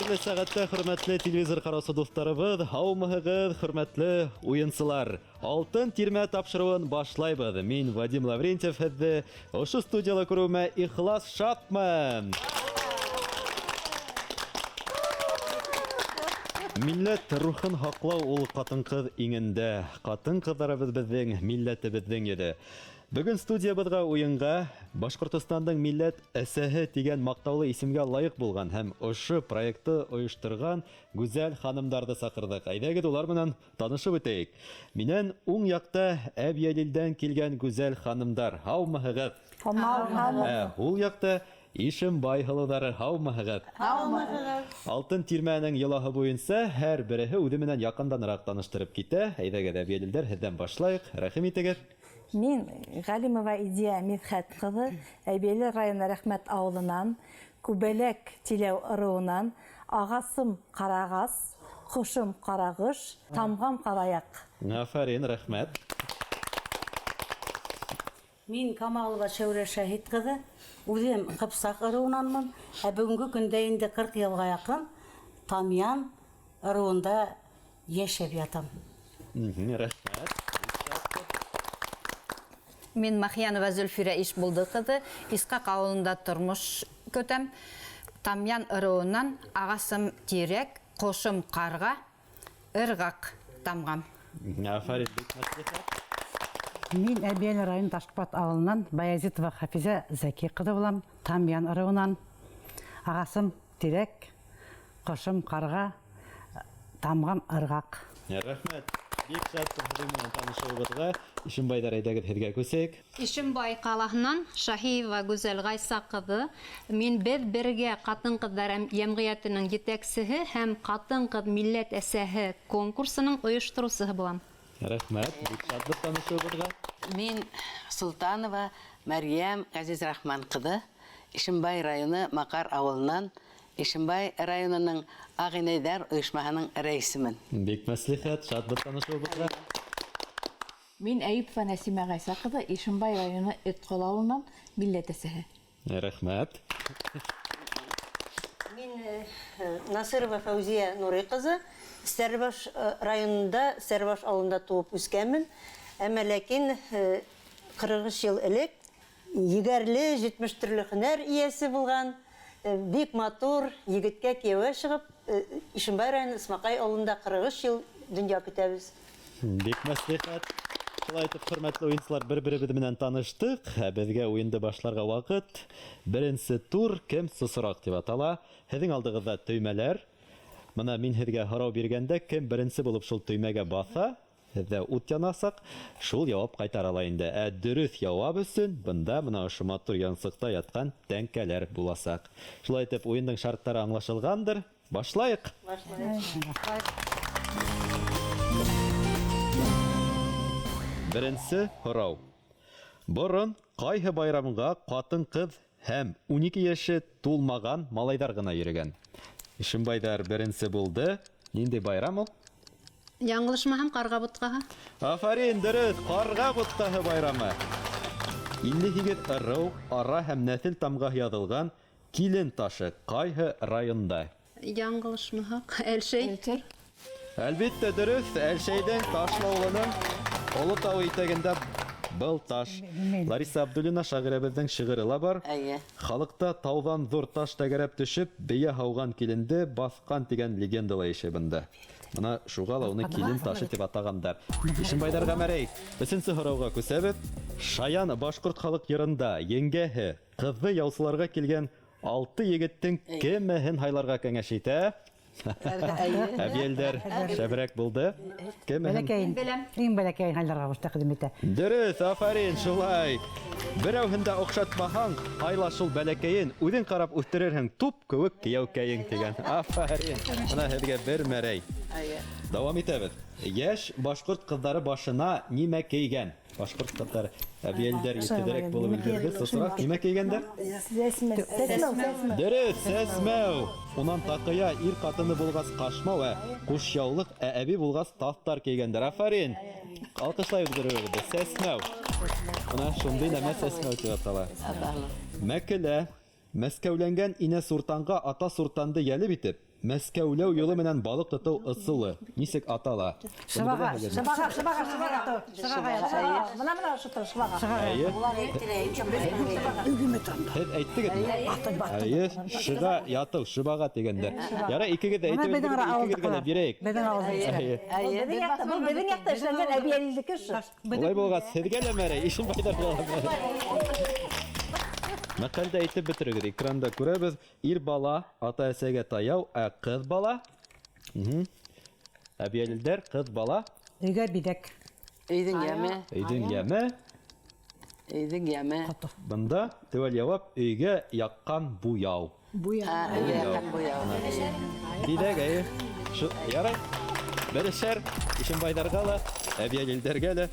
Хәйерле сәғәттә, хөрмәтле телевизор ҡараусы дуҫтарыбыҙ, һаумыһығыҙ, хөрмәтле уйынсылар. Алтын тирмә тапшырыуын башлайбыҙ. Мин Вадим Лаврентьев һеҙҙе ошо студияла күреүемә ихлас шатмын. Милләт рухын һаҡлау ул ҡатын-ҡыҙ иңендә. Ҡатын-ҡыҙҙарыбыҙ беҙҙең милләтебеҙҙең йөҙө. Бөгөн студиябыҙға уйынға Башҡортостандың милләт әсәһе тигән маҡтаулы исемгә лайыҡ булған һәм ошо проектты ойошторған гүзәл ханымдарҙы саҡырҙыҡ. Әйҙәгеҙ улар менән танышып үтәйек. Минән уң яҡта Әбйәлилдән килгән гүзәл ханымдар. Һаумыһығыҙ? Һаумыһығыҙ. Ә һул яҡта Ишембай һылыуҙары. Һаумыһығыҙ? Һаумыһығыҙ. Алтын тирмәнең йолаһы буйынса һәр береһе үҙе менән яҡынданыраҡ таныштырып китә. Әйҙәгеҙ, әбйәлилдәр, һеҙҙән башлайыҡ. Рәхим итегеҙ. Мин Ғәлимова Идея Мидхәт ҡыҙы, Әйбәйле районы Рәхмәт ауылынан, Күбәләк Тиләү ырыуынан, ағасым ҡарағас, ҡошом ҡарағош, тамғам ҡараяҡ. Афәрин, рәхмәт. Мин Камалова Шәүрә Шәһит ҡыҙы, үҙем Ҡыпсаҡ ырыуынанмын, ә бөгөнгө көндә инде 40 йылға яҡын Тамъян ырыуында йәшәп ятам. Рәхмәт. Мин Махьянова Зөлфирә Ишбулды ҡыҙы, Исҡаҡ ауылында тормош көтәм. Тамъян ырыуынан, ағасым тирәк, ҡошом ҡарға, ырғаҡ тамғам. Афәрин, бик мәслихәт. Мин Әбйәлил районы Ташҡыбат ауылынан Баязитова Хафизә Зәки ҡыҙы булам, Тамъян ырыуынан. Ағасым тирәк, ҡошом ҡарға, тамғам ырғаҡ. Рәхмәт. Бик шат һеҙҙең менән танышыуыбыҙға. Ишембайҙар, әйҙәгеҙ һеҙгә күсәйек. Ишембай ҡалаһынан Шаһиева Гүзәл Ғайса ҡыҙы. Мин беҙ бергә ҡатын-ҡыҙҙар йәмғиәтенең етәксеһе һәм ҡатын-ҡыҙ милләт әсәһе конкурсының ойоштороусыһы булам. Рәхмәт, бик шатбыҙ танышыуыбыҙға. Мин Султанова Мәрйәм Ғәзизрахман ҡыҙы, Ишембай районы Маҡар ауылынан, Ишембай районының Ағинәйҙәр ойошмаһының рәйесемен. Бик мәслихәт, шатбыҙ танышыуыбыҙға. Мин Әйүпова Нәсимә Ғайса ҡыҙы, Ишембай районы Өтҡол ауылынан, милләт әсәһе. Рәхмәт. Мин Насырова Фәүзиә Нурый ҡыҙы, Стәрлебаш районында, Стәрлебаш ауылында тыуып үҫкәнмен. Әммә ләкин 43 йыл элек егәрле, 70 төрлө һөнәр эйәсе булған, бик матур егеткә кейәүгә сығып, Ишембай районы Исмаҡай ауылында 43 йыл донъя көтәбеҙ. Бик мәслихәт. Шулай итеп, хөрмәтле уйынсылар, бер-беребеҙ менән таныштыҡ. Ә беҙгә уйынды башларға ваҡыт. Беренсе тур кем сосораҡ тип атала. Һеҙҙең алдығыҙҙа төймәләр. Бына мин һеҙгә һорау биргәндә, кем беренсе булып шул төймәгә баҫа, һеҙҙә ут янасаҡ, шул яуап ҡайтара ала инде. Ә дөрөҫ яуап өсөн бында бына ошо матур янсыҡта ятҡан тәңкәләр буласаҡ. Шулай итеп, уйындың шарттары аңлашылғандыр. Башлайыҡ. Башлайыҡ. Беренсе һорау. Борон ҡайһы байрамға ҡатын-ҡыҙ һәм 12 йәше тулмаған малайҙар ғына йөрөгән? Ишембайҙар беренсе булды. Ниндәй байрам ул? Яңылышмаһам, ҡарға бутҡаһы. Афарин, дөрөҫ, ҡарға бутҡаһы байрамы. 58 ырыу, ара һәм нәҫел тамғаһы яҙылған килен ташы ҡайһы районда? Яңылышмаһаҡ, Әлшәй. Әлшәй. Әлбиттә, дөрөҫ, Әлшәйҙең Ташлы ауылының Оло тау итәгендә был таш. Лариса Абдуллина шағирәбеҙҙең шиғыры ла бар. Әйе. Халыҡта тауҙан ҙур таш тәгәрәп төшөп, бейә һауған киленде баҫҡан тигән легенда ла йәшәй бында. Бына шуға ла уны килен ташы тип атағандар. Ишембайҙарға мәрәй. Өсөнсө һорауға күсәбеҙ. Шаян башҡорт халыҡ йырында еңгәһе ҡыҙҙы яусыларға килгән 6 егеттең кемеһен һайларға кәңәш итә? Әбйәлдәр шәберәк булды. Кемеһен? Бәләкәйен. Беләм. Иң бәләкәйен һайларға ҡушты тәҡдим итә. Дөрөҫ, афарин, шулай. Берәүһен дә оҡшатмаһаң, һайла шул бәләкәйен, үҙең ҡарап үҫтерерһең, туп кеүек кейәүкәйең тигән. Афарин. Бына һеҙгә бер мәрәй. Дауам итәбеҙ. Йәш башҡорт ҡыҙҙары башына нимә кейгән? Башҡорт ҡыҙҙары әбйәлдәр етеҙерәк булып өлгөрҙө. Сосораҡ нимә кейгәндәр? Сәсмәү. Сәсмәү. Дөрөҫ, сәсмәү. Унан таҡыя ир ҡатыны булғас ҡашмау, ә ҡушъяулыҡ, ә әбей булғас таҫтар кейгәндәр. Афарин. Алҡышлайбыҙ бер-беребеҙҙе. Сәсмәү. Бына шундай нәмә сәсмәү тип атала. Мәкелә Мәскәүләнгән инә суртанға ата суртанды йәлеп итеп, Мәскәүләү юлы менән балыҡ тотоу ысулы нисек атала? Шыбаға, Шыбаға, шыбаға, шыбаға. Шыбаға. Мына мына ошо тор, шыбаға. Әйе. Һеҙ әйттегеҙме? Әйе, шыға ятыу, шыбаға тигәндә. Ярай, икегеҙ дә Бына әйтеп беҙҙең өлгөрҙө, ауылдыҡ икегеҙгә лә бирәйек. Беҙҙең ауылдыҡ. Әйе. Был беҙҙең яҡта, был беҙҙең яҡта эшләнгән әбйәлилдеке ошо. Улай булғас, һеҙгә лә мәрәй, Ишембайҙарға ла мәрәй. Мәҡәлде әйтеп бөтөрөгөҙ. Экранда күрәбеҙ, ир бала ата-әсәгә таяу, ә ҡыҙ бала? Әбйәлилдәр, ҡыҙ бала. Өйгә биҙәк. Өйҙөң йәме. Өйҙөң йәме. Өйҙөң йәме. Бында теүәл яуап өйгә яҡҡан буяу. Буяу. Өйгә яҡҡан буяу. Биҙәк, әйе. Шу, ярай. Берешәр Ишембайҙарға ла, әбйәлилдәргә лә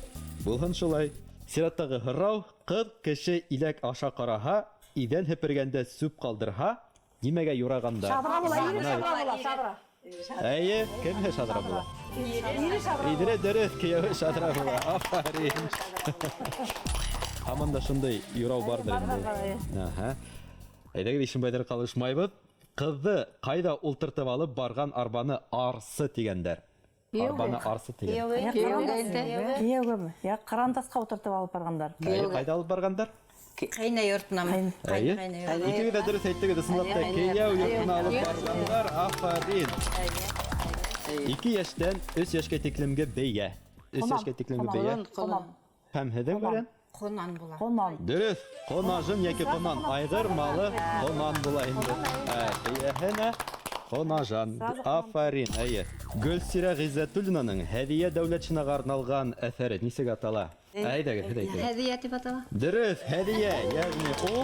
булһын шулай. Сираттағы һорау: ҡыҙ кеше иләк аша ҡараһа, иҙән һепергәндә сүп ҡалдырһа, нимәгә юрағанда? Шаҙра була, ире шаҙра була, шаҙра. Әйе, кемһе шаҙра була? Ире шаҙра. Ире дөрөҫ, кейәүе шаҙра була. Афарин. Һаман да шундай юрау барҙыр инде. Аһа. Әйҙәгеҙ, Ишембайҙар ҡалышмайбыҙ. Ҡыҙҙы ҡайҙа ултыртып алып барған арбаны арсы тигәндәр? Арбаны арсы тигән. Кейәүгәме? Я ҡарандасҡа ултыртып алып барғандар. Әйе, ҡайҙа алып барғандар? Ҡәйнә йортонамы? Әйе. Икегеҙ ҙә дөрөҫ әйттегеҙ, ысынлап та кейәү йортона алып барғандар. Афарин. 2 йәштән 3 йәшкә тиклемге бейә. 3 йәшкә тиклемге бейә. Ҡонан. Һәм һеҙҙең вариант? Ҡонан була. Ҡонан. Дөрөҫ. Ҡонажын йәки ҡонан. Айғыр малы ҡонан була инде. Бейәһенә ҡонажан. Афарин, әйе. Гөлсирә Ғиззәтуллинаның Һәҙиә Дәүләтшинаға арналған әҫәре нисек атала? Әйҙәгеҙ, һеҙ әйтегеҙ. Һәҙиә тип атала. Дөрөҫ, Һәҙиә, ягъни ул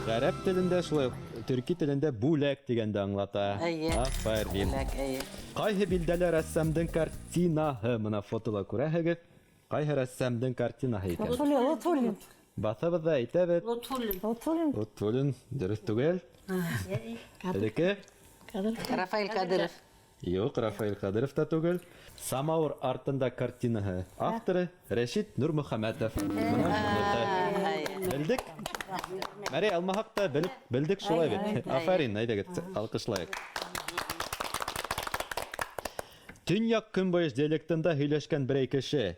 ғәрәп телендә, шулай уҡ төрки телендә бүләк тигәнде аңлата. Әйе. Афарин. Бүләк, әйе. Ҡайһы билдәле рәссамдың картинаһы? Мына фотола күрәһегеҙ. Ҡайһы рәссамдың картинаһы икән? Лотфуллин, Лотфуллин. Баҫыбыҙ ҙа әйтәбеҙ. Лотфуллин. Лотфуллин. Лотфуллин, дөрөҫ түгел. Элеке? Рафаэль Ҡадыров. Юҡ, Рафаэль Ҡадыров та түгел. Самауыр артында картинаһы авторы Рәшит Нурмөхәмәтов. Бына шуны белдек. Мәрей алмаһаҡ та белеп белдек шулай бит. Афарин, әйҙәгеҙ, алҡышлайыҡ. Төньяҡ көнбайыш диалектында һөйләшкән берәй кеше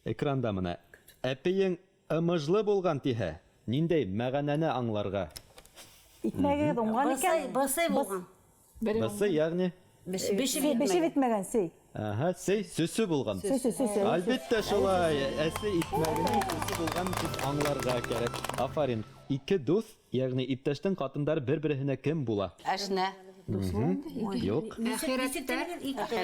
экранда мына әпейең ымыжлы булған тиһә, ниндәй мәғәнәне аңларға? Икмәгегеҙ уңған икән. Бысый булған. Бысый, ягъни? Бешеп Бешеп етмәгән, сей. Аһа, сей, сөсө булған. Сөсө, сөсө. Әлбиттә шулай, әсе икмәгенең сөсө булған дип аңларға кәрәк. Афарин. Ике дуҫ, ягъни иптәштең ҡатындары бер-береһенә кем була? Әшнә. Юҡ. Әхирәттәр.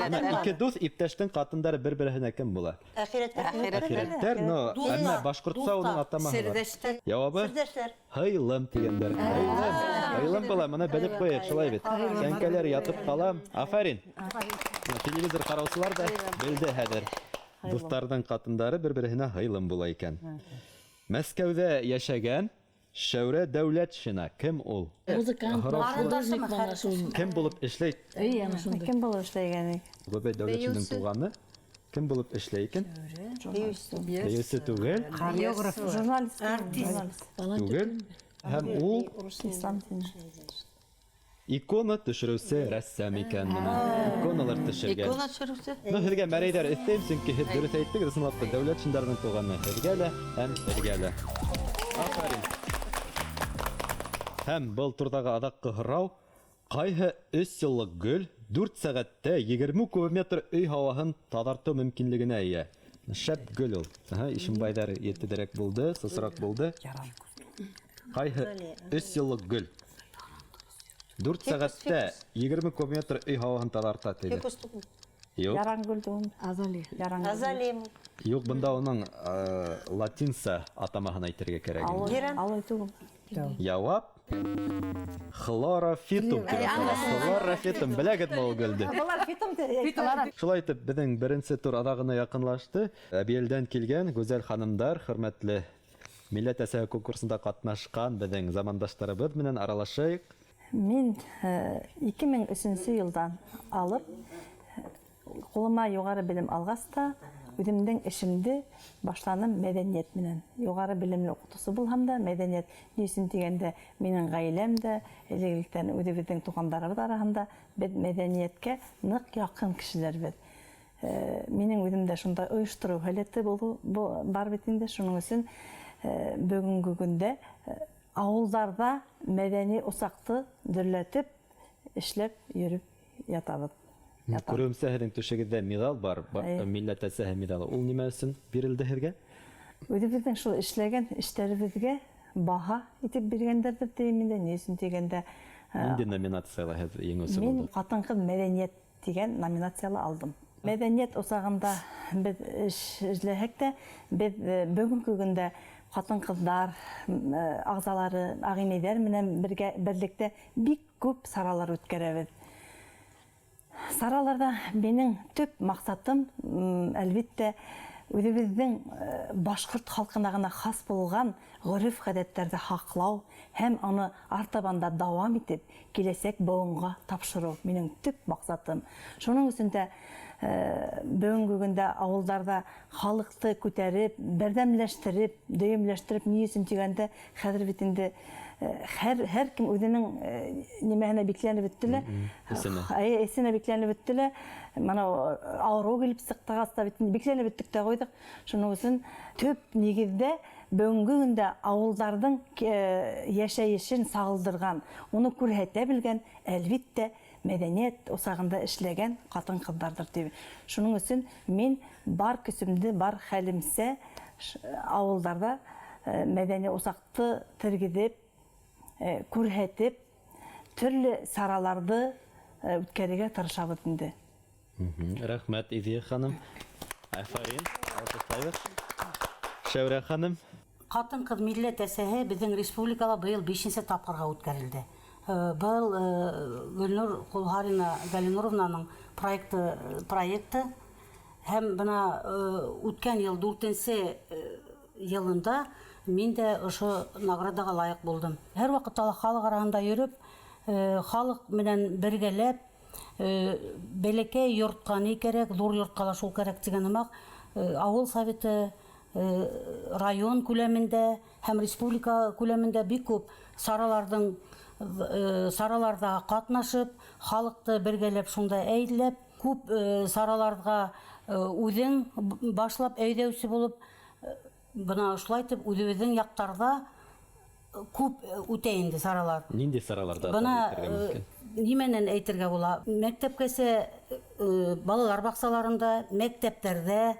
Ана, ике дуҫ иптәштең ҡатындары бер-береһенә кем була? Әхирәттәр. Әхирәттәр, но әммә башҡортса уның атамаһы бар. Серҙәштәр. Яуабы? Серҙәштәр. Һыйлым тигәндәр. Һыйлым. Һыйлым була, мына белеп ҡуйыҡ, шулай бит. Сәнкәләр ятып ҡала. Афарин. Телевизор ҡараусылар ҙа белде хәҙер. Дуҫтарҙың ҡатындары бер-береһенә һыйлым була икән. Мәскәүҙә йәшәгән Шәүрә Дәүләтшина кем ул? Музыкант. Кем булып эшләй? Кем булып эшләгән? Гобәй Дәүләтшиндың туғаны. Кем булып эшләй икән? Бейеүсе түгел. Хореограф. Журналист. Артист. Түгел. Һәм ул Ислам дине. икона төшөрөүсе рәссам икән мына. Иконалар төшөргән. Икона төшөрөүсе? Ну, һеҙгә мәрәйҙәр өҫтәйем, сөнки һеҙ дөрөҫ әйттегеҙ, ысынлап та Дәүләтшиндарҙың туғаны һеҙгә лә һәм һеҙгә лә. Афарин. Һәм был турҙағы аҙаҡҡы һорау: ҡайһы өс йыллыҡ гөл 4 сәғәттә 20 кубометр өй һауаһын таҙартыу мөмкинлегенә эйә? Шәп гөл ул. Аһа, Ишембайҙар етедерәк булды, сосораҡ булды. Ҡайһы өс йыллыҡ гөл 4 сәғәттә 20 кубометр өй һауаһын таҙарта тине. Фикус түгел. Юҡ. Яран гөл түгел. Азалия. Яран гөл. Азалия. Юҡ, бында уның латинса атамаһын әйтергә кәрәк инде. Геран. Алой түгел. Яуап хлорофитум тип атала. Хлорофитум, беләгеҙме ул гөлдө? Былар фитум ти. Шулай итеп, беҙҙең беренсе тур аҙағына яҡынлашты. Әбйәлдән килгән гүзәл ханымдар, хөрмәтле Милләт әсәһе конкурсында ҡатнашҡан беҙҙең замандаштарыбыҙ менән аралашайыҡ. Мин ике мең өсөнсө йылдан алып ҡулыма юғары белем алғас та үҙемдең эшемде башланым мәҙәниәт менән. Юғары белемле уҡытыусы булһам да, мәҙәниәт ни өсөн тигәндә, минең ғаиләм дә, элек-электән үҙебеҙҙең туғандарыбыҙ араһында беҙ мәҙәниәткә ныҡ яҡын кешеләрбеҙ. Минең үҙемдә шундай ойоштороу һәләте булыу бар бит инде. Шуның өсөн бөгөнгө көндә ауылдарҙа мәҙәни усаҡты дөрләтеп эшләп йөрөп ятабыҙ. Күреүемсә, һеҙҙең түшегеҙҙә миҙал бар, милләт әсәһе миҙалы. Ул нимә өсөн бирелде һеҙгә? Үҙебеҙҙең шул эшләгән эштәребеҙгә баһа итеп биргәндәрҙер тием инде. Ни өсөн тигәндә, Ниндәй номинацияла һеҙ еңеүсе мин булдығыҙ? ҡатын-ҡыҙ мәҙәниәт тигән номинацияла алдым. Мәҙәниәт усағында беҙ эш эшләһәк тә, беҙ бөгөнгө көндә ҡатын-ҡыҙҙар ағзалары, ағинәйҙәр менән бергә берлектә бик күп саралар үткәрәбеҙ. Сараларҙа минең төп маҡсатым, әлбиттә, үҙебеҙҙең башҡорт халҡына ғына хас булған ғөрөф-ғәҙәттәрҙе һаҡлау һәм уны артабан да дауам итеп киләсәк быуынға тапшырыу минең төп маҡсатым. Шуның өсөн дә бөгөнгө көндә ауылдарҙа халыҡты күтәреп, берҙәмләштереп, дөйөмләштереп, ни өсөн тигәндә, хәҙер бит инде һәр кем үҙенең нимәһенә бикләнеп бөттө лә, Эсенә. Эсенә бикләнеп бөттө лә, мына ауырыу килеп сыҡтығас та бит инде бикләнеп бөттөк тә ҡуйҙыҡ. Шуның өсөн төп нигеҙҙә бөгөнгө көндә ауылдарҙың йәшәйешен сағылдырған, уны күрһәтә белгән, әлбиттә, мәҙәниәт усағында эшләгән ҡатын-ҡыҙҙарҙыр тип. Шуның өсөн мин бар көсөмдө, бар хәлемсә ауылдарҙа мәҙәни усаҡты тергеҙеп, күрһәтеп, төрлө сараларҙы үткәрергә тырышабыҙ инде. Рәхмәт, Иҙиә ханым. Афарин, алҡышлайбыҙ. Шәүрә ханым. Ҡатын-ҡыҙ милләт әсәһе беҙҙең республикала быйыл 5-нсе тапҡырға үткәрелде. Был Гөлнур Ҡолһарина Галинуровнаның проекты һәм бына үткән йыл 4-нсе йылында мин дә ошо наградаға лайыҡ булдым. Һәр ваҡытта ла халыҡ араһында йөрөп, халыҡ менән бергәләп, бәләкәй йортҡа ни кәрәк, ҙур йортҡа ла шул кәрәк тигән һымаҡ, ауыл советы, район күләмендә һәм республика күләмендә бик күп сараларҙа ҡатнашып, халыҡты бергәләп шунда әйҙәләп, күп сараларға үҙең башлап әйҙәүсе булып, бына ошолай итеп үҙебеҙҙең яҡтарҙа күп үтә инде саралар. Ниндәй сараларҙа Бына, атап әйтергә мөмкин? Нимәнән әйтергә була? Мәктәпкәсә, балалар баҡсаларында, мәктәптәрҙә,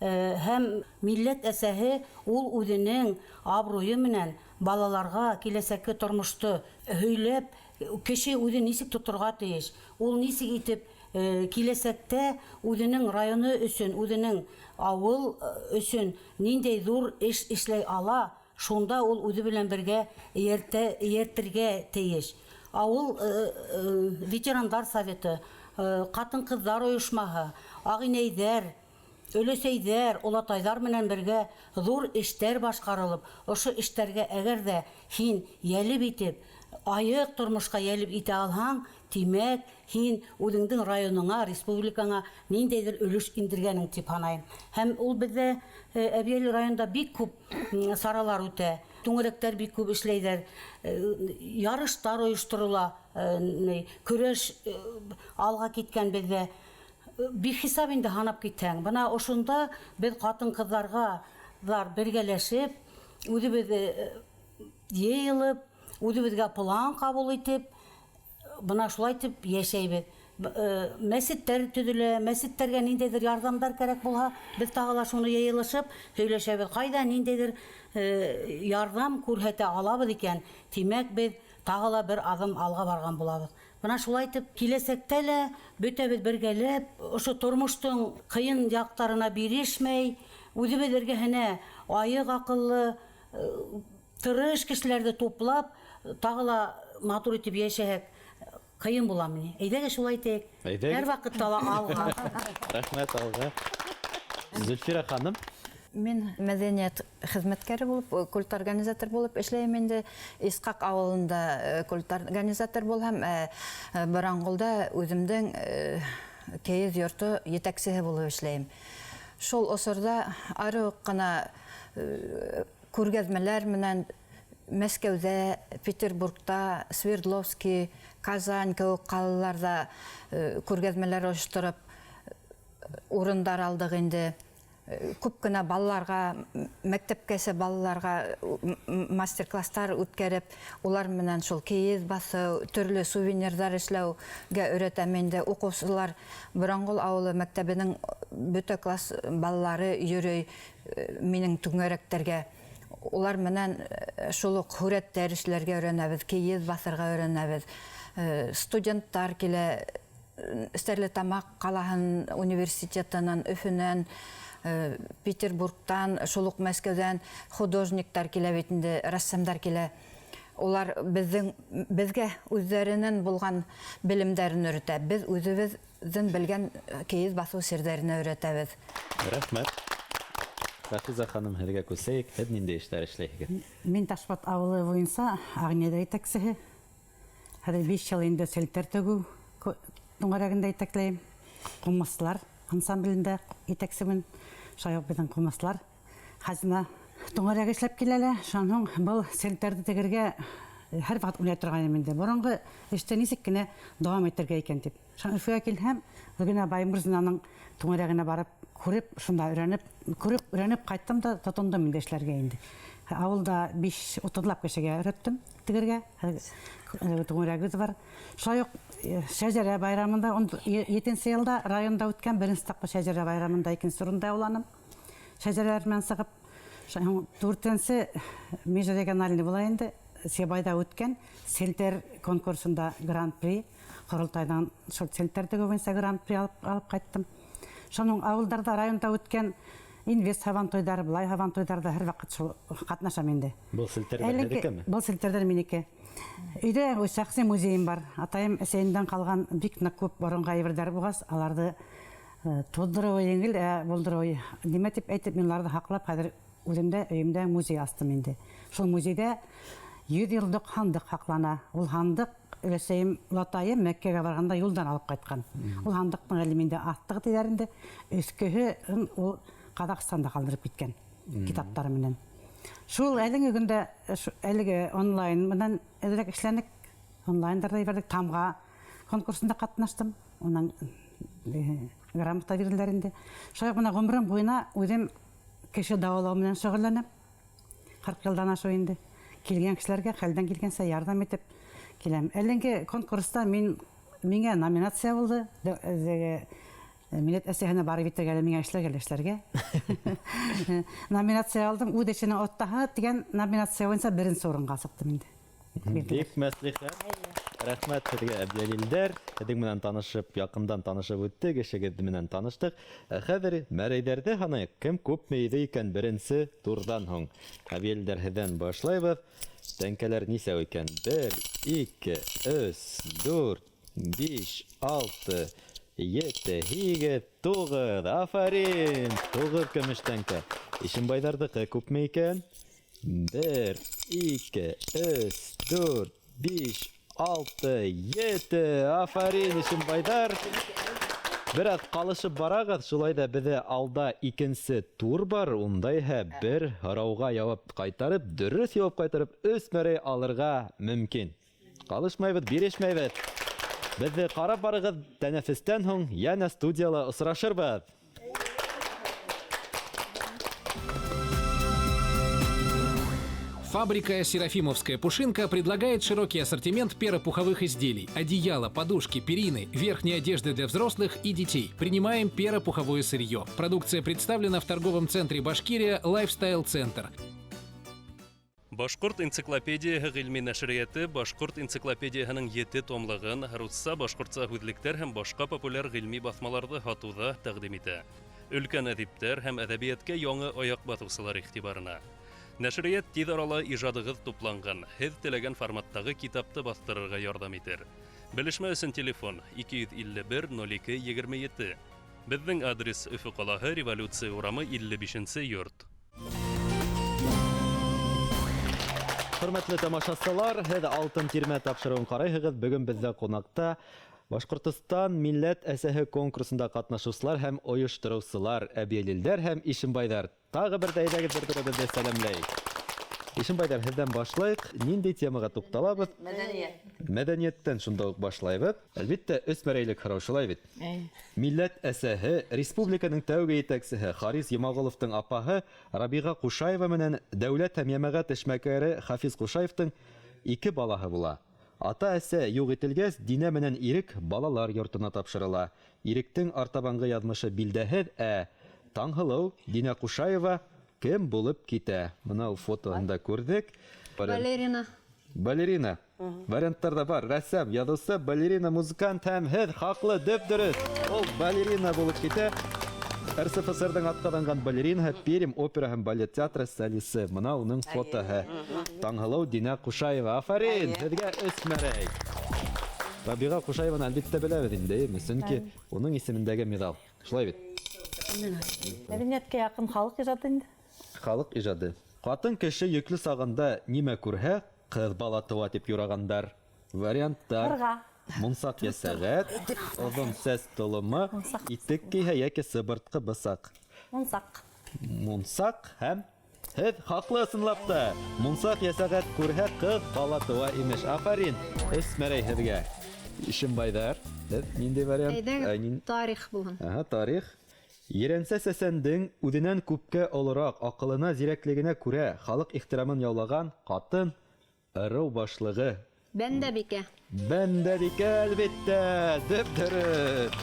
һәм милләт әсәһе ул үҙенең абруйы менән балаларға киләсәкке тормошто һөйләп, кеше үҙен нисек тоторға тейеш, ул нисек итеп, киләсәктә үҙенең районы өсөн, үҙенең ауыл өсөн ниндәй ҙур эш эшләй ала, шунда ул үҙе белән бергә эйәртергә тейеш. Ауыл ветерандар советы, ҡатын-ҡыҙҙар ойошмаһы, ағинәйҙәр, өләсәйҙәр, олатайҙар менән бергә ҙур эштәр башҡарылып, ошо эштәргә әгәр ҙә һин йәлеп итеп, айыҡ тормошҡа йәлеп итә алһаң, тимәк, һин үҙеңдең районыңа, республикаңа ниндәйҙер өлөш индергәнең тип һанайым. Һәм ул беҙҙә, Әбйәлил районында бик күп саралар үтә, түңәрәктәр бик күп эшләйҙәр, ярыштар ойошторола, көрәш алға киткән беҙҙә. Бихисап инде һанап китһәң. Бына ошонда беҙ ҡатын-ҡыҙҙарға бергәләшеп, үҙебеҙ йыйылып, үҙебеҙгә план ҡабул итеп, бына шулай итеп йәшәйбеҙ. Мәсеттәр төҙөлә, мәсеттәргә ниндәйҙер ярҙамдар кәрәк булһа, беҙ тағы ла шуны йыйылышып һөйләшәбеҙ. Ҡайҙа ниндәйҙер ярҙам күрһәтә алабыҙ икән, тимәк, беҙ тағы ла бер аҙым алға барған булабыҙ. Бына шулай итеп киләсәктә лә бөтәбеҙ бергәләп ошо тормоштоң ҡыйын яҡтарына бирешмәй, үҙебеҙ эргәһенә айыҡ аҡыллы, тырыш кешеләрҙе туплап, тағы ла матур итеп йәшәһәк, ҡыйын буламы ни? Әйҙәгеҙ шулай итәйек. Әйҙәгеҙ. Һәр ваҡытта ла алға. Рәхмәт алға. Зөлфирә ханым. Мин мәҙәниәт хеҙмәткәре булып, культ организатор булып эшләйем инде. Исҡаҡ ауылында культ организатор булһам, Баранғолда үҙемдең кейеҙ йорто етәксеһе булып эшләйем. Шул осорҙа ары уҡ ҡына күргәҙмәләр менән Мәскәүҙә, Петербургта, Свердловский, Казань кеүек ҡалаларҙа күргәҙмәләр ойоштороп урындар алдыҡ инде. Күп кенә балаларға, мәктәпкәсә балаларға мастер-класстар үткәреп, улар менән шул кейеҙ баҫыу, төрлө сувенирҙар эшләүгә өйрәтәм инде. Уҡыусылар Боронғол ауылы мәктәбенең бөтә класс балалары йөрөй минең түңәрәктәргә. Улар менән шул уҡ һүрәттәр эшләргә өйрәнәбеҙ, кейеҙ баҫырға өйрәнәбеҙ. Студенттар килә Стәрлетамаҡ ҡалаһын университетынан, Өфөнән, Петербургтан, шул уҡ Мәскәүҙән художниктар килә бит инде, рәссамдар килә. Улар беҙгә үҙҙәренән булған белемдәрен өйрәтә. Беҙ үҙебеҙҙең белгән кейеҙ баҫыу серҙәренә өйрәтәбеҙ. Рәхмәт. Хафиза ханым, һеҙгә күсәйек. Һеҙ ниндәй эштәр эшләйһегеҙ? Мин Ташбат ауылы буйынса Ағниәҙә етәксеһе. Хәҙер 5 йыл инде селтәр тегеү түңәрәгендә етәкләйем. Ҡумыслар ансамблендә етәксемен. Шулай уҡ беҙҙең ҡумыслар хазина түңәрәге эшләп килә лә. Шунан һуң был селтәрҙе тегергә һәр ваҡыт уйлай торғайным инде. Боронғо эште нисек кенә дауам итергә икән тип. Шунан Өфөгә килһәм, Гөлгенә Баймырзинаның түңәрәгенә барып күреп, шунда өйрәнеп, күреп, өйрәнеп ҡайттым да тотондом инде эшләргә инде. Ауылда 5-30лап кешегә өйрәттем тегергә. Түңәрәгебеҙ бар. Шулай уҡ Шәжәрә байрамында 17-нсе йылда районда үткән беренсе тапҡыр Шәжәрә байрамында икенсе урында яуланым. Шәжәрәләр менән сығып, 4-нсе межрегиональный була инде, Сибайҙа үткән селтәр конкурсында гран-при, ҡоролтайҙан шул селтәр тегеү буйынса гран-при алып ҡайттым. Шуның ауылдарҙа, районда үткән инвест һабантуйҙары, былай һабантуйҙарҙа һәр ваҡыт шул ҡатнашам инде. Был селтәрҙәр һеҙҙекеме? Был селтәрҙәр минеке. Өйҙә үҙ шәхси музейым бар. Атайым, әсәйемдән ҡалған бик ныҡ күп боронғо әйберҙәр булғас, аларҙы туҙҙырыуы еңел, ә булдырыуы нимә тип әйтеп, мин уларҙы һаҡлап, хәҙер үҙемдә, өйөмдә музей астым инде. Шул музейҙә 100 йыллыҡ һандыҡ һаҡлана. Ул һандыҡ өләсәйем, олатайым Мәккәгә барғанда юлдан алып ҡайтҡан. Ул һандыҡтың әле миндә аҫтығы тиҙәр инде. Өҫкөһө ул Ҡаҙағстанда ҡалдырып киткән китаптары менән. Шул әлеге көндә әлеге онлайн менән әҙерәк эшләнек. Онлайндарҙа ебәрҙек. Тамға конкурсында ҡатнаштым. Унан грамота бирҙеләр инде. Шулай уҡ бына ғүмерем буйына үҙем кеше дауалау менән шөғөлләнәм. 40 йылдан ашыу инде. Килгән кешеләргә хәлдән килгәнсә ярҙам итеп киләм. Әлеге конкурста миңә номинация булды. Милләт әсәһенә барып етергә әле миңә эшләргә лә эшләргә. Номинация алдым. Үҙ эшенең оҫтаһы тигән номинация буйынса беренсе урынға сыҡтым инде. Бик мәслихәт. Рәхмәт һеҙгә, Әбләлилдәр. Һеҙҙең менән танышып, яҡындан танышып үттек, эшегеҙ менән таныштыҡ. Ә хәҙер мәрәйҙәрҙе һанайыҡ. Кем күпме йыйҙы икән беренсе турҙан һуң? Әбләлилдәр, һеҙҙән башлайбыҙ. Тәңкәләр нисәү икән? 1, 2, 3, 4, 5, 6, 7, 8, 9. Афарин! 9 көмөш тәңкә. Ишембайҙарҙыҡы күпме икән? 1, 2, 3, 4, 5, 6, 7. Афарин, Ишембайҙар! Бер аҙ ҡалышып барағыҙ, шулай ҙа беҙҙә алда икенсе тур бар. Унда иһә бер һорауға яуап ҡайтарып, дөрөҫ яуап ҡайтарып, 3 мәрәй алырға мөмкин. Ҡалышмайбыҙ, бирешмәйбеҙ. Беҙҙе ҡарап барығыҙ, тәнәфестән һуң йәнә студияла осрашырбыҙ. Фабрика «Серафимовская пушинка» предлагает широкий ассортимент перопуховых изделий, одеяла, подушки, перины, верхней одежды для взрослых и детей. Принимаем перопуховое сырье. Продукция представлена в торговом центре «Башкирия» «Лайфстайл Центр». Башҡорт энциклопедияһы ғилми нәшриәте Башҡорт энциклопедияһының 7 томлығын русса, башҡортса һүҙлектәр һәм башҡа популяр ғилми баҫмаларҙы һатыуҙа тәҡдим итә. Өлкән әҙиптәр һәм әҙәбиәткә яңы аяҡ баҫыусылар иғтибарына. Нәшриәт тиҙ арала ижадығыҙ тупланған, һеҙ теләгән форматтағы китапты баҫтырырға ярҙам итер. Белешмә өсөн телефон 251 02 27. Беҙҙең адрес Өфө ҡалаһы, Революция урамы 55 йорт. Хөрмәтле тамашасылар, һеҙ Алтын тирмә тапшырыуын ҡарайһығыҙ. Бөгөн беҙҙә ҡунаҡта Башҡортостан милләт әсәһе конкурсында ҡатнашыусылар һәм ойоштороусылар, әбйәлилдәр һәм ишембайҙар. Тағы бер ҙә әйҙәгеҙ бер-беребеҙҙе сәләмләйек. Ишембайҙар, һеҙҙән башлайыҡ. Ниндәй темаға туҡталабыҙ? Мәҙәниәт. Мәҙәниәттән шунда уҡ башлайбыҙ. Әлбиттә, өс мәрәйлек һорау, шулай бит? Милләт әсәһе, республиканың тәүге етәксеһе Харис Йомағоловтың апаһы Рабиға Ҡушаева менән дәүләт һәм йәмәғәт эшмәкәре Хафиз Ҡушаевтың ике балаһы була. Ата-әсә юҡ ителгәс, Динә менән Ирек балалар йортона тапшырыла. Иректең артабанғы яҙмышы билдәһеҙ, ә Таңһылыу Динә Ҡушаева кем булып китә? Бына ул фотоһында күрҙек. Балерина. Балерина. Варианттар да бар. Рәссам, яҙыусы, балерина, музыкант һәм һеҙ хаҡлы, дөп-дөрөҫ. Ул балерина булып китә. РСФСР-ҙың атҡаҙанған балеринаһы, Пермь опера һәм балет театры солисы. Бына уның фотоһы. Таңһылыу Динә Ҡушаева. Афарин, һеҙгә өс мәрәй. Рабиға Ҡушаеваны әлбиттә беләбеҙ инде, әйеме? Сөнки уның исемендәге миҙал. Шулай бит? Мәҙәниәткә яҡын халыҡ ижады инде. Халыҡ ижады. Ҡатын кеше йөклө сағында нимә күрһә, ҡыҙ бала тыуа тип юрағандар. Варианттар. Ҡарға. Мунсаҡ йә сәғәт, оҙон сәс толомо, итек кейһә йәки сыбыртҡы бысаҡ. Мунсаҡ. Мунсаҡ һәм һеҙ хаҡлы ысынлап та. Мунсаҡ йә сәғәт күрһә, ҡыҙ бала тыуа имеш. Афарин, өс мәрәй һеҙгә. Ишембайҙар, һеҙ ниндәй вариант? Әйҙәгеҙ, тарих булһын. Аһа, тарих. Ерәнсә сәсәндең үҙенән күпкә олораҡ, аҡылына, зирәклегенә күрә халыҡ ихтирамын яулаған ҡатын ырыу башлығы. Бәндәбикә. Бәндәбикә, әлбиттә, дөп-дөрөҫ.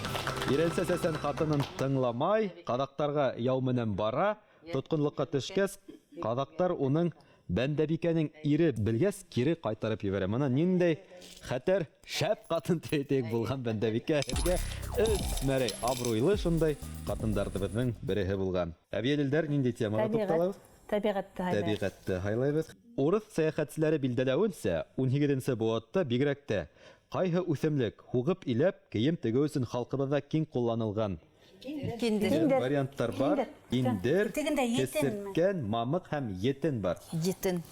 Ерәнсә сәсән ҡатынын тыңламай, ҡаҙаҡтарға яу менән бара, тотҡонлоҡҡа төшкәс, ҡаҙаҡтар уның Бәндәбикәнең ире белгәс, кире ҡайтарып ебәрә. Бына ниндәй хәтәр, шәп ҡатын тип әйтәйек булған Бәндәбикә. Һеҙгә өс мәрәй, абруйлы шундай ҡатындарыбыҙҙың береһе булған. Әбйәлилдәр, ниндәй темаға туҡталабыҙ? Тәбиғәтте һайлайбыҙ. Тәбиғәтте һайлайбыҙ. Урыҫ сәйәхәтселәре билдәләүенсә, ун һигеҙенсе быуатта бигерәк тә ҡайһы үҫемлек һуғып иләп, кейем тегеү өсөн халҡыбыҙҙа киң ҡулланылған? Киндер. Киндер. Варианттар бар. Киндер, Тегендә етенме? кесерткән, мамыҡ һәм етен бар. Етен.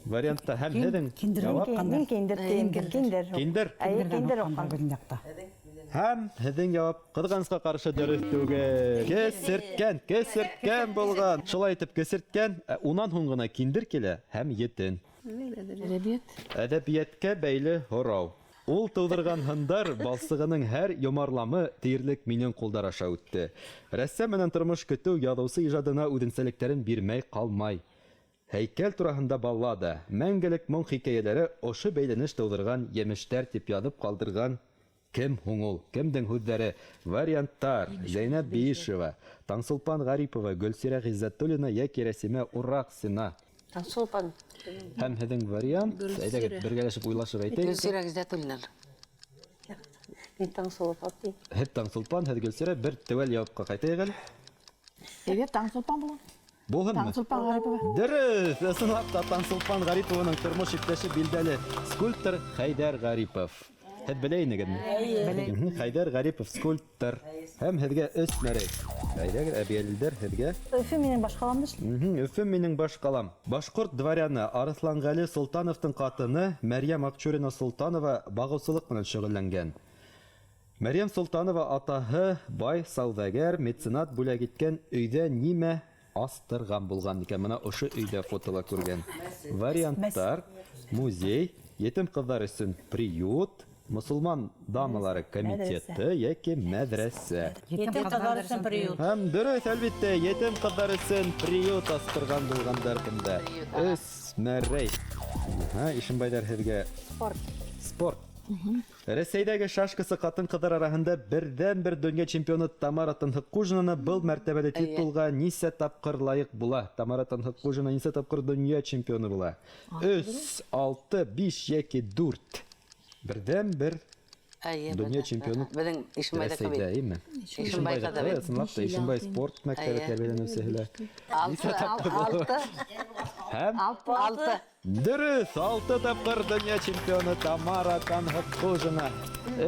Вариантта һәм һеҙҙең Киндер яуап? Мин киндер тием, киндер. Киндер? Әйе, киндер уҡҡан. Беҙҙең яҡта. Һәм һеҙҙең яуап ҡыҙғанысҡа ҡаршы дөрөҫ түгел. Кесерткән, кесерткән булған. Шулай итеп кесерткән, унан һуң ғына киндер килә һәм етен. Әҙәбиәт. Әҙәбиәткә бәйле һорау. Ул тыуҙырған һындар балсығының һәр йомарламы тиерлек минең ҡулдар аша үтте. Рәссам менән тормош көтөү яҙыусы ижадына үҙенсәлектәрен бирмәй ҡалмай. Һәйкәл тураһында баллада, мәңгелек моң хикәйәләре ошо бәйләнеш тыуҙырған емештәр тип яҙып ҡалдырған кем һуң ул? Кемдең һүҙҙәре? Варианттар: Зәйнәб Биишева, Таңсулпан Ғарипова, Гөлсирә Ғиззәтуллина йәки Рәсимә Ураҡсина. Таңсулпан. Һәм һеҙҙең вариант, әйҙәгеҙ, бергәләшеп уйлашып әйтәйек. Гөлсирә Ғиззәтуллина. Мин Таңсулпан тием. Һеҙ Таңсулпан, һеҙ Гөлсирә, бер теүәл яуапҡа ҡайтайыҡ әле. Әйҙә, Таңсулпан булһын. Булһынмы? Таңсулпан Ғарипова. Дөрөҫ, ысынлап та Таңсулпан Ғарипованың тормош иптәше билдәле скульптор Хәйҙәр Ғарипов. Һеҙ белә инегеҙме? Белә. Хәйҙәр Ғарипов скульптор. Һәм һеҙгә өс мәрәй. Әйҙәгеҙ, әбйәлилдәр, һеҙгә. Өфө минең баш ҡалам да шул. Өфө минең баш ҡалам. Башҡорт дворяны Арыҫланғәле Солтановтың ҡатыны Мәрйәм Акчурина Солтанова бағыусылыҡ менән шөғөлләнгән. Мәрйәм Солтанова атаһы бай сауҙагәр, меценат бүләк иткән өйҙә нимә астырған булған икән? Бына ошо өйҙә фотола күргән. Варианттар: музей, етем ҡыҙҙар өсөн приют, мосолман дамалары комитеты йәки мәҙрәсә. Етем ҡыҙҙар өсөн приют. Һәм дөрөҫ, әлбиттә, етем ҡыҙҙар өсөн приют астырған булғандар бында. Өс мәрәй. Аһа, Ишембайҙар, һеҙгә Спорт. Спорт. Рәсәйҙәге шашкасы ҡатын-ҡыҙҙар араһында берҙән-бер донъя чемпионы Тамара Тынһыҡҡужинаны был мәртәбәле титулға нисә тапҡыр лайыҡ була? Тамара Тынһыҡҡужина нисә тапҡыр донъя чемпионы була? Өс, алты, биш йәки дүрт. Берҙән-бер донъя чемпионы Беҙҙең Ишембайҙа Рәсәйҙә, кеүек. әйме? Ишембай Ишембайҙа, ҡыҙы бит. ысынлап та, Ишембай спорт мәктәбе тәрбиәләнеүсеһе лә. Алты, Нисә тапҡыр була? алты. Һәм? Алты. Дөрөҫ, алты тапҡыр донъя чемпионы Тамара Тынһыҡҡужина.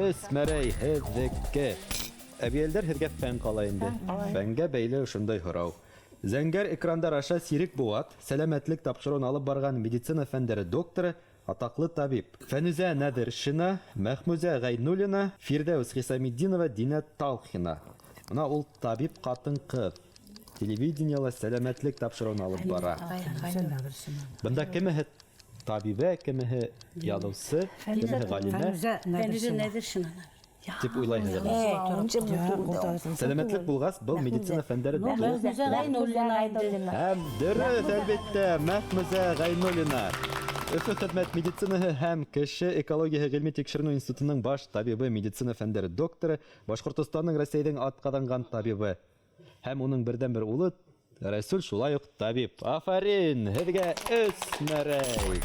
Өс мәрәй һеҙҙеке. Әбйәлдәр, һеҙгә фән ҡала инде. Фәнгә бәйле ошондай һорау. Зәңгәр экрандар аша сирек быуат, сәләмәтлек тапшырыуын алып барған медицина фәндәре докторы Атаҡлы табип. Фәнүзә Нәҙершина, Мәхмүзә Ғәйнуллина, Фирҙәүес Хисаметдинова, Динә Талхина. Бына ул табип ҡатын-ҡыҙ. Телевидениела сәләмәтлек тапшырыуын алып бара. Бында кемеһе табибә, кемеһе яҙыусы, кемеһе ғалимә Фәнүзә Нәҙершина. Тип уйлайһығыҙ. Сәләмәтлек булғас, был медицина фәндәре Мәхмүзә Ғәйнуллина инде. Һәм дөрөҫ, әлбиттә, Мәхмүзә Ғәйнуллина. Өфө хеҙмәт медицинаһы һәм кеше экологияһы ғилми тикшеренеү институтының баш табибы, медицина фәндәре докторы, Башҡортостандың, Рәсәйҙең атҡаҙанған табибы. Һәм уның берҙән-бер улы Рәсүл шулай уҡ табип. Афарин, һеҙгә өс мәрәй.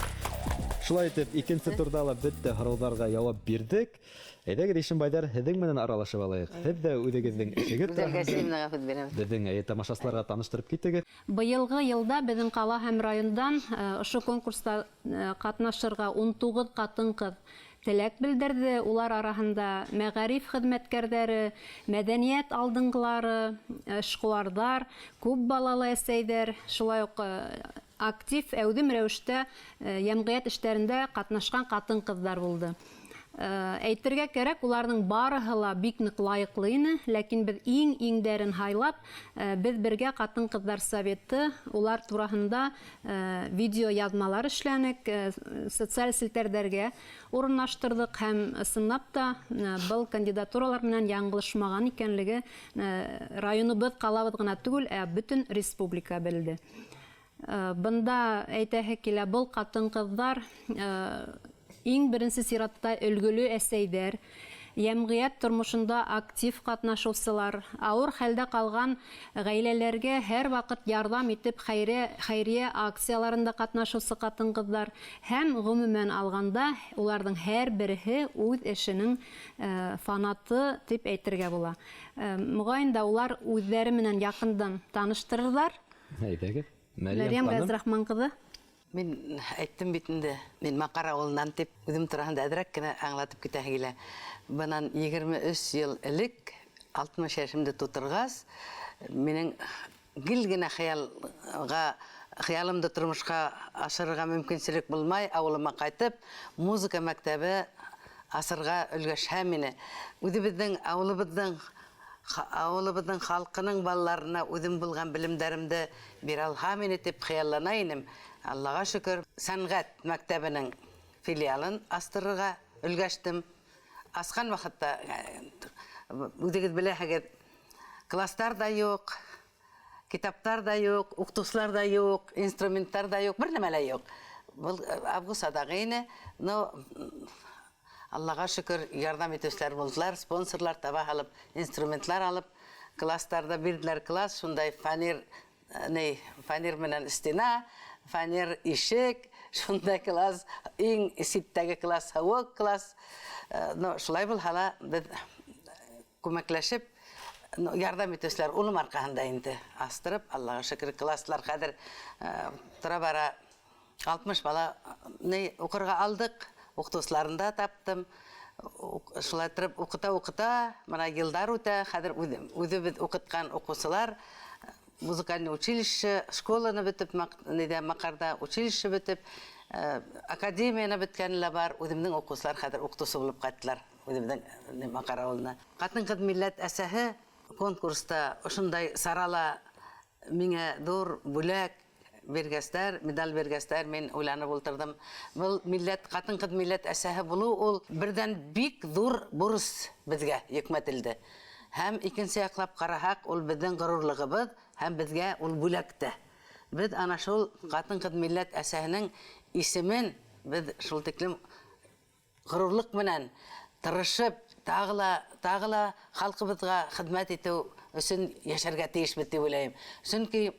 Шулай итеп, икенсе турҙа ла бөтә һорауҙарға яуап бирҙек. Әйҙәгеҙ, Ишембайҙар, һеҙҙең менән аралашып алайыҡ. Һеҙ ҙә үҙегеҙҙең эшегеҙ Гүзәл тураһында Гәсимовнаға һүҙ бирәм. Беҙҙең тамашасыларға таныштырып китегеҙ. Быйылғы йылда беҙҙең ҡала һәм райондан ошо конкурста ҡатнашырға 19 ҡатын-ҡыҙ теләк белдерҙе. Улар араһында мәғариф хеҙмәткәрҙәре, мәҙәниәт алдынғылары, эшҡыуарҙар, күп балалы әсәйҙәр, шулай уҡ актив әүҙем рәүештә йәмғиәт эштәрендә ҡатнашҡан ҡатын-ҡыҙҙар булды. Әйтергә кәрәк, уларҙың барыһы ла бик ныҡ лайыҡлы ине, ләкин беҙ иң-иңдәрен һайлап, беҙ бергә ҡатын-ҡыҙҙар советы улар тураһында видео яҙмалар эшләнек, социаль селтәрҙәргә урынлаштырҙыҡ һәм ысынлап та был кандидатуралар менән яңылышмаған икәнлеге районыбыҙ, ҡалабыҙ ғына түгел, ә бөтөн республика белде. Бында әйтәһе килә, был ҡатын-ҡыҙҙар иң беренсе сиратта өлгөлө әсәйҙәр, йәмғиәт тормошонда актив ҡатнашыусылар, ауыр хәлдә ҡалған ғаиләләргә һәр ваҡыт ярҙам итеп хәйриә акцияларында ҡатнашыусы ҡатын-ҡыҙҙар һәм ғөмүмән алғанда уларҙың һәр береһе үҙ эшенең фанаты тип әйтергә була. Моғайын да улар үҙҙәре менән яҡындан таныштырырҙар. Әйҙәгеҙ. Мәрйәм Мәрйәм ханым. Ғәзрахман ҡыҙы. Мин әйттем бит инде, мин Маҡар ауылынан тип үҙем тураһында әҙерәк кенә аңлатып китәһе килә. Бынан 23 йыл элек, 60 йәшемде тутырғас, минең гел генә хыялымды тормошҡа ашырырға мөмкинселек булмай, ауылыма ҡайтып, музыка мәктәбе асырға өлгәшһәм ине. Үҙебеҙҙең ауылыбыҙҙың халҡының балаларына үҙем булған белемдәремде бирә алһам ине тип хыяллана инем. Аллаға шөкөр, сәнғәт мәктәбенең филиалын астырырға өлгәштем. Асҡан ваҡытта, үҙегеҙ беләһегеҙ, класстар ҙа юҡ, китаптар ҙа юҡ, уҡытыусылар ҙа юҡ, инструменттар ҙа юҡ, бер нәмә лә юҡ. Был август аҙағы ине, но Аллаға шөкөр, ярҙам итеүселәр булдылар, спонсорлар таба һалып, инструментлар алып, класстарҙа бирҙеләр класс, шундай фанер менән стена, фанер ишек, шундай класс, иң ситтәге класс, һыуыҡ класс. Но шулай булһа ла беҙ күмәкләшеп, ярҙам итеүселәр улым арҡаһында инде астырып, Аллаға шөкөр, класслар хәҙер тора бара 60 бала ни уҡырға алдыҡ, уҡытыусыларын да таптым. Шулай тороп уҡыта-уҡыта, бына йылдар үтә, хәҙер үҙебеҙ уҡытҡан уҡыусылар музыкальный училище, школаны бөтөп, ниҙә, Маҡарҙа училище бөтөп, академияны бөткәне лә бар. Үҙемдең уҡыусылар хәҙер уҡытыусы булып ҡайттылар үҙемдең Маҡар ауылына. Ҡатын-ҡыҙ милләт әсәһе конкурста ошондай сарала миңә ҙур бүләк биргәстәр, медаль биргәстәр, мин уйланып ултырҙым. Был ҡатын-ҡыҙ милләт әсәһе булыу ул берҙән бик ҙур бурыс беҙгә йөкмәтелде. Һәм икенсе яҡлап ҡараһаҡ, ул беҙҙең ғорурлығыбыҙ һәм беҙгә ул бүләк тә. Беҙ ана шул ҡатын-ҡыҙ милләт әсәһенең исемен беҙ шул тиклем ғорурлыҡ менән тырышып, тағы ла халҡыбыҙға хеҙмәт итеү өсөн йәшәргә тейешбеҙ тип уйлайым. Сөнки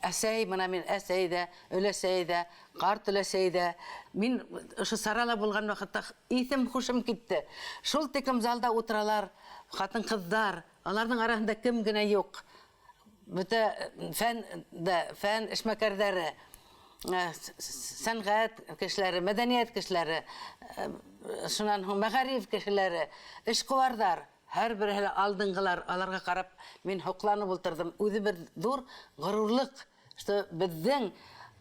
әсәй, бына мин әсәй ҙә, өләсәй ҙә, ҡарт өләсәй ҙә, мин ошо сарала булған ваҡытта иҫем хушым китте. Шул тиклем залда ултыралар ҡатын-ҡыҙҙар, аларҙың араһында кем генә юҡ. Бөтә фән дә, фән эшмәкәрҙәре, сәнғәт кешеләре, мәҙәниәт кешеләре, шунан һуң мәғариф кешеләре, эшҡыуарҙар, һәр береһе лә алдынғылар, аларға ҡарап мин һоҡланып ултырҙым. Үҙе бер ҙур ғорурлыҡ, что беҙҙең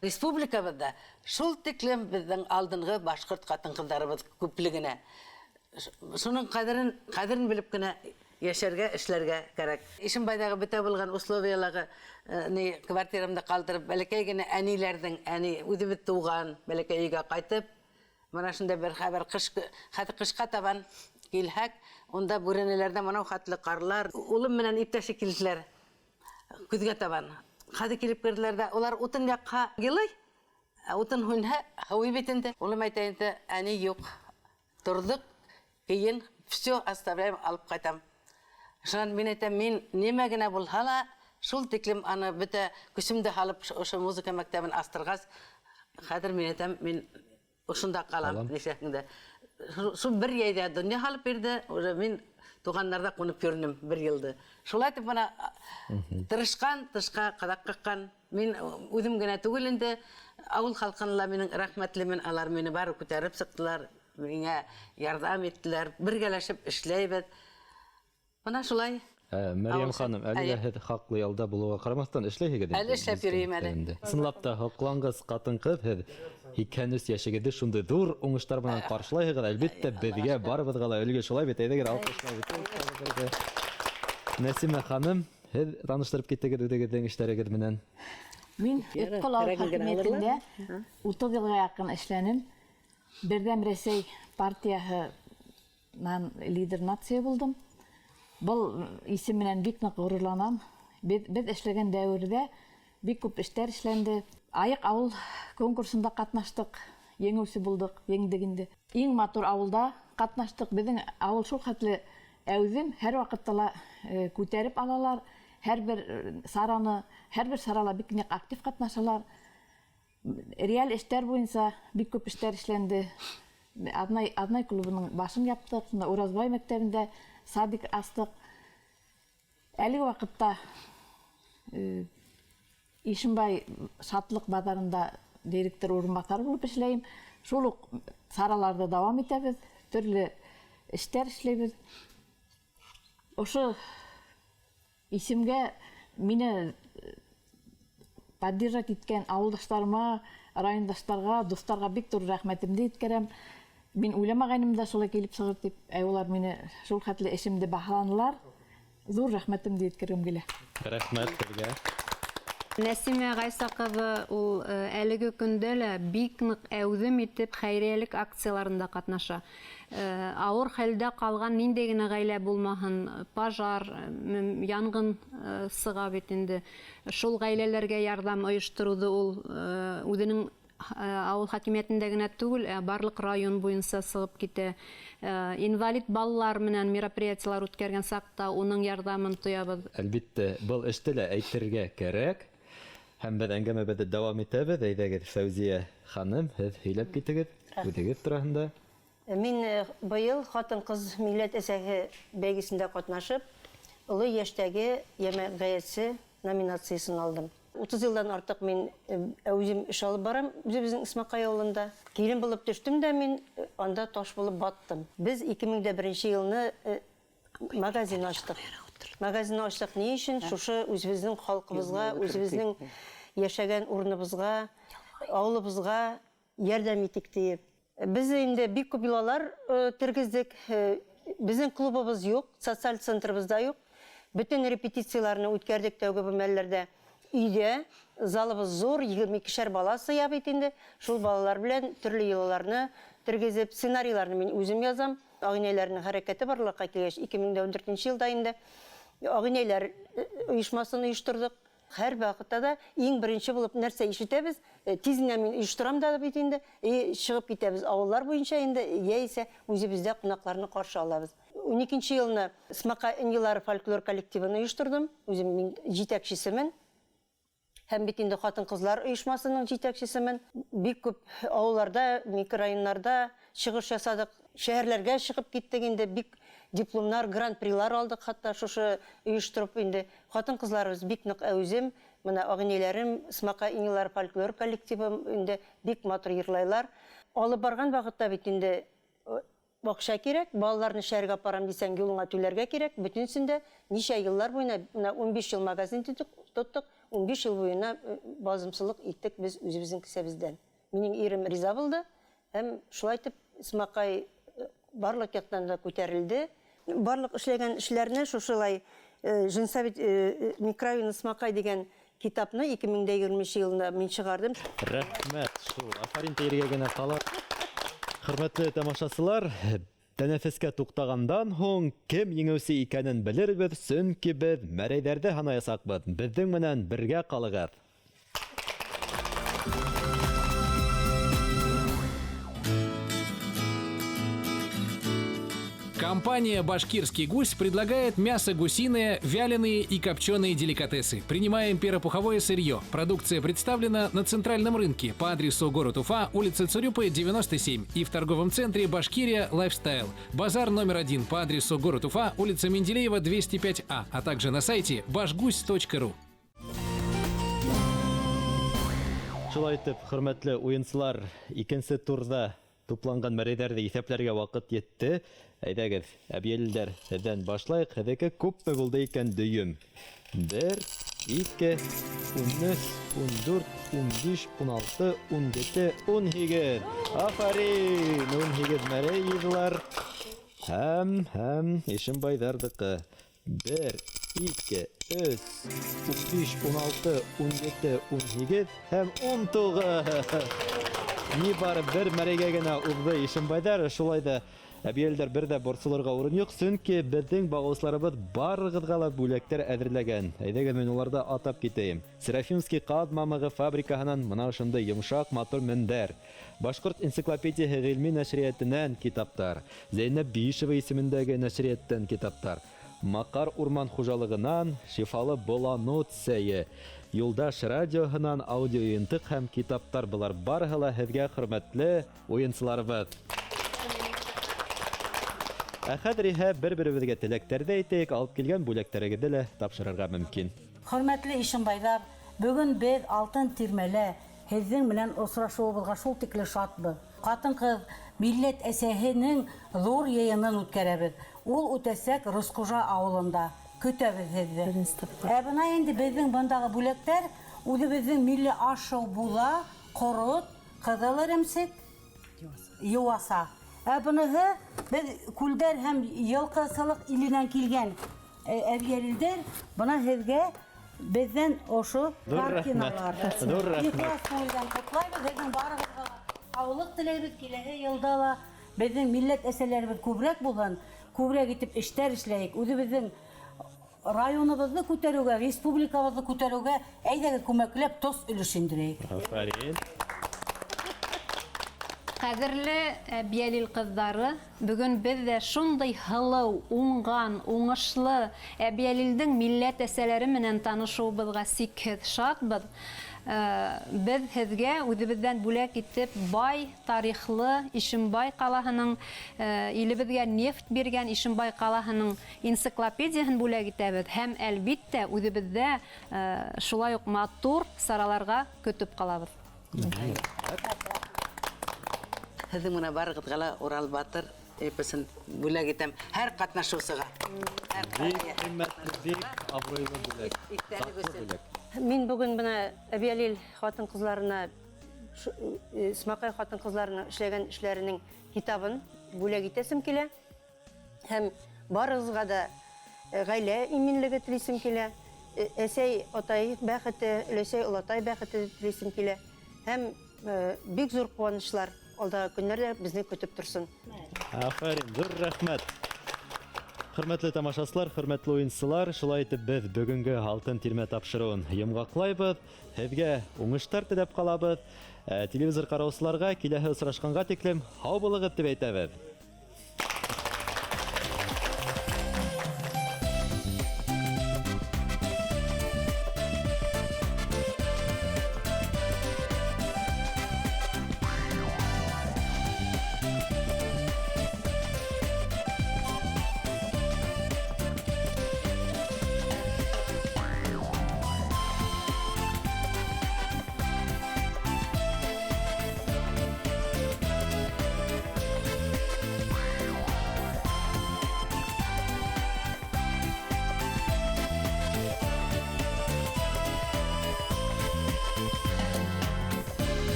Республикабыҙҙа шул тиклем беҙҙең алдынғы башҡорт ҡатын-ҡыҙҙарыбыҙ күплегенә. Шуның ҡәҙерен, ҡәҙерен белеп кенә йәшәргә, эшләргә кәрәк. Ишембайҙағы бөтә булған условиялағы ни квартирамды ҡалдырып, бәләкәй генә әниләрҙең, әни үҙебеҙ тыуған бәләкәй өйгә ҡайтып, мына шундай бер хәбәр ҡыш, хәҙер ҡышҡа табан килһәк, унда бүрәнәләрҙә мынау хәтле ҡарлар. Улым менән иптәше килделәр көҙгә табан. Хәҙер килеп керҙеләр ҙә, улар утын яҡһа йылый, ә утын һүнһә һыуый бит инде. Улым әйтә инде, әни юҡ, торҙоҡ, кейен, все оставляем, алып ҡайтам. Шунан мин әйтәм, мин нимә генә булһа ла, шул тиклем аны бөтә көсөмдө һалып ошо музыка мәктәбен астырғас, хәҙер мин әйтәм, мин ошонда ҡалам, нишләһәң дә. Шул бер йәйҙә донъя һалып бирҙе, уже мин туғандарҙа ҡунып йөрөнөм бер йылды. Шулай итеп бына тырышҡан, тышҡа ҡаҙаҡ ҡаҡҡан. Мин үҙем генә түгел инде, ауыл халҡына ла минең рәхмәтлемен, алар мине бары күтәреп сыҡтылар, миңә ярҙам иттеләр, бергәләшеп эшләйбеҙ. Бына шулай. Мәрйәм ханым, әле лә һеҙ хаҡлы ялда булыуға ҡарамаҫтан эшләйһегеҙ инде. Әле эшләп йөрөйөм әле. Ысынлап та һоҡланғыс ҡатын-ҡыҙ һеҙ 83 йәшегеҙҙе шундай ҙур уңыштар менән ҡаршылайһығыҙ. Әлбиттә, беҙгә барыбыҙға ла өлгө шулай бит, әйҙәгеҙ алҡышлап үтәйек. Нәсимә ханым, һеҙ таныштырып киттегеҙ үҙегеҙҙең эштәрегеҙ менән. Мин Өткөл ауыл хакимиәтендә 30 йылға яҡын эшләнем. Берҙәм Рәсәй партияһынан лидер нация булдым. Был исем менән бик ныҡ ғорурланам. Беҙ эшләгән дәүерҙә бик күп эштәр эшләнде. Айыҡ ауыл конкурсында ҡатнаштыҡ, еңеүсе булдыҡ, еңдек инде. Иң матур ауылда ҡатнаштыҡ. Беҙҙең ауыл шул хәтле әүҙем, һәр ваҡытта ла күтәреп алалар. Һәр бер сараны, һәр бер сарала бик ныҡ актив ҡатнашалар. Реаль эштәр буйынса бик күп эштәр эшләнде. Аҙнай клубының башын яптыҡ, Уразбай мәктәбендә садик астыҡ. Әлеге ваҡытта Ишембай шатлыҡ баҙарында директор урынбаҫары булып эшләйем. Шул уҡ сараларҙы дауам итәбеҙ, төрлө эштәр эшләйбеҙ. Ошо исемгә мине поддержать иткән ауылдаштарыма, райондаштарға, дуҫтарға бик ҙур рәхмәтемде еткерәм. Мин уйламағайным да шулай килеп сығыр тип, ә улар мине шул хәтле эшемде баһаланылар. Ҙур рәхмәтемде еткергем килә. Рәхмәт һеҙгә. Нәсимә Ғайса ҡыҙы ул әлеге көндә лә бик ныҡ әүҙем итеп хәйриәлек акцияларында ҡатнаша. Ауыр хәлдә ҡалған ниндәй генә ғаилә булмаһын, пожар, янғын сыға бит инде. Шул ғаиләләргә ярҙам ойоштороуҙы ул үҙенең ауыл хакимиәтендә генә түгел, ә барлыҡ район буйынса сығып китә. Инвалид балалар менән мероприятиялар үткәргән саҡта уның ярҙамын тоябыҙ. Әлбиттә, был эште лә әйтергә кәрәк. Һәм беҙ әңгәмәбеҙҙе дауам итәбеҙ. Әйҙәгеҙ, Фәүзиә ханым, һеҙ һөйләп китегеҙ үҙегеҙ тураһында. Мин быйыл ҡатын-ҡыҙ милләт әсәһе бәйгесендә ҡатнашып, оло йәштәге йәмәғәтсе номинациясын алдым. 30 йылдан артыҡ мин үҙем эш алып барам үҙебеҙҙең Исмаҡай ауылында. Килен булып төштөм дә мин анда таш булып баттым. Беҙ 2001 йылны магазин астыҡ. Магазин астыҡ ни өсөн? Шушы үҙебеҙҙең халҡыбыҙға, үҙебеҙҙең йәшәгән урыныбыҙға, ауылыбыҙға ярҙам итек тиеп. Беҙ инде бик күп йолалар тергеҙҙек. Беҙҙең клубыбыҙ юҡ, социаль центрыбыҙ да юҡ. Бөтөн репетицияларны үткәрҙек тәүге был мәлләрҙә. Өйҙә залыбыҙ ҙур, 22-шәр бала сыя бит инде. Шул балалар белән төрлө йолаларны тергеҙеп, сценарийларны мин үҙем язам. Ағинәйләрнең хәрәкәте барлыҡҡа килгәс, 2014 йылда инде Ағинәйләр ойошмасын ойошторҙоҡ. Һәр ваҡытта да иң беренсе булып нәрсә ишетәбеҙ, тиҙ генә мин ойошторам да бит инде, чығып китәбеҙ ауыллар буйынса инде, йә исә үҙебеҙҙә ҡунаҡларны ҡаршы алабыҙ. 12 йылны Исмаҡай ынйылары фольклор коллективын ойошторҙом, үҙем мин етәксесемен. Һәм бит инде ҡатын-ҡыҙлар ойошмасының етәксесемен. Бик күп ауылларда, микрорайоннарда чыгыш ясадыҡ, шәһәрләргә чыгып киттек инде, бик дипломнар, гран-прилар алдыҡ хатта шушы ойоштороп инде. Ҡатын-ҡыҙларыбыҙ бик ныҡ әүҙем. Мына ағинәйләрем, Исмаҡай ынйылары фольклор коллективы инде бик матур йырлайлар. Алып барған ваҡытта бит инде Акча кирәк, балаларны шәһәргә апарам дисәң, юлыңа түләргә кирәк. Бөтенесен дә ничә еллар буена, менә 15 ел магазин тоттык, 15 ел буена базымсылык иттек без үзебезнең кесәбездән. Минем ирем риза булды һәм шулай итеп Смакай барлык яктан да күтәрелде. Барлык эшләгән эшләрне шушылай Женсовет микрорайоны Смакай дигән китапны 2020 елында мин чыгардым. Рәхмәт шул. Афәрин дияргә генә кала. Хөрмәтле тамашачылар, тәнәфескә туктагандан һуң кем җиңүче икәнен белербез, чөнки без мәрәйләрдә һанаячакбыз. Безнең менән бергә калыгыз. Компания «Башкирский гусь» предлагает мясо гусиное, вяленые и копченые деликатесы. Принимаем перопуховое сырье. Продукция представлена на центральном рынке по адресу город Уфа, улица Цурюпы, 97 и в торговом центре «Башкирия Лайфстайл». Базар номер 1 по адресу город Уфа, улица Менделеева, 205А, а также на сайте башгусь.ру. Шулай итеп, хөрмәтле уенчылар, икенче турда тупланган мәрәйләрҙе иҫәпләргә ваҡыт етте. Әйҙәгеҙ, әбйәлилдәр, һеҙҙән башлайыҡ. Һеҙҙеке күпме булды икән дөйөм? 1, 2, 13, 14, 15, 16, 17, 18. Афарин! 18 мәрәй йыйҙылар. Һәм Ишембайҙарҙыҡы. 1, 2, 3, 15, 16, 17, 18 һәм 19. Ни бары бер мәрәйгә генә уҙҙы Ишембайҙар. Шулай ҙа әбйәлилдәр, бер ҙә борсолорға урын юҡ, сөнки беҙҙең бағыусыларыбыҙ барығыҙға ла бүләктәр әҙерләгән. Әйҙәгеҙ, мин уларҙы атап китәйем. Серафимский ҡаҙ мамығы фабрикаһынан мына ошондай йомшаҡ матур мендәр. Башҡорт энциклопедияһы ғилми нәшриәтенән китаптар. Зәйнәб Биишева исемендәге нәшриәттән китаптар. Маҡар урман хужалығынан шифалы боланут сәйе. Юлдаш радиоһынан аудиойынтыҡ һәм китаптар. Былар барыһы ла һеҙгә, хөрмәтле уйынсыларыбыҙ. Ә хәҙер иһә бер-беребеҙгә теләктәрҙе әйтәйек, алып килгән бүләктәрегеҙҙе лә тапшырырға мөмкин. Хөрмәтле Ишембайҙар, бөгөн беҙ Алтын тирмәлә һеҙҙең менән осрашыуыбыҙға шул тикле шатбыҙ. Ҡатын-ҡыҙ милләт әсәһенең ҙур йыйынын үткәрәбеҙ. Ул үтәсәк Русҡужа ауылында. Көтәбеҙ һеҙҙе. Ә бына инде беҙҙең бындағы бүләктәр үҙебеҙҙең милли аш-һыу була, ҡорот, ҡыҙыл эремсек, йыуаса. Ә быныһы беҙ күлдәр һәм йылҡысылыҡ иленән килгән әбйәлилдәр. Бына һеҙгә беҙҙән ошо картиналар. Ҙур рәхмәт. Ихлас күңелдән ҡотлайбыҙ, һеҙҙең барығыҙға һаулыҡ теләйбеҙ. Киләһе йылда ла беҙҙең милләт әсәләребеҙ күберәк булһын, күберәк итеп эштәр эшләйек, үҙебеҙҙең районыбыҙҙы күтәреүгә, республикабыҙҙы күтәреүгә әйҙәгеҙ күмәкләп тос өлөш индерәйек. Афарин. Ҡәҙерле әбйәлил ҡыҙҙары, бөгөн беҙ ҙә шундай һылыу, уңған, уңышлы әбйәлилдең милләт әсәләре менән танышыуыбыҙға сикһеҙ шатбыҙ. Беҙ һеҙгә үҙебеҙҙән бүләк итеп бай тарихлы Ишембай ҡалаһының, илебеҙгә нефть биргән Ишембай ҡалаһының энциклопедияһын бүләк итәбеҙ һәм әлбиттә үҙебеҙҙә шулай уҡ матур сараларға көтөп ҡалабыҙ. Һеҙҙең менән барығыҙға ла Урал Батыр эпосын бүләк итәм һәр ҡатнашыусыға. Бик ҡиммәтле, бик абруйлы бүләк. Иҫтәлек өсөн. Мин бөгөн бына Әбйәлил ҡатын-ҡыҙларына, Смаҡай ҡатын-ҡыҙларына эшләгән эшләренең китабын бүләк итәсем килә. Һәм барығыҙға да ғаилә именлеге телисем килә. Әсәй, атай бәхете, өләсәй, олатай бәхете телисем килә. Һәм бик ҙур ҡыуаныслар алдағы көннәрҙә беҙҙе көтөп торһон. Афәрин, ҙур рәхмәт. Хөрмәтле тамашасылар, хөрмәтле уйынсылар, шулай итеп беҙ бөгөнгө Алтын тирмә тапшырыуын йомғаҡлайбыҙ. Һеҙгә уңыштар теләп ҡалабыҙ. Телевизор ҡараусыларға киләһе осрашҡанға тиклем һау булығыҙ тип әйтәбеҙ.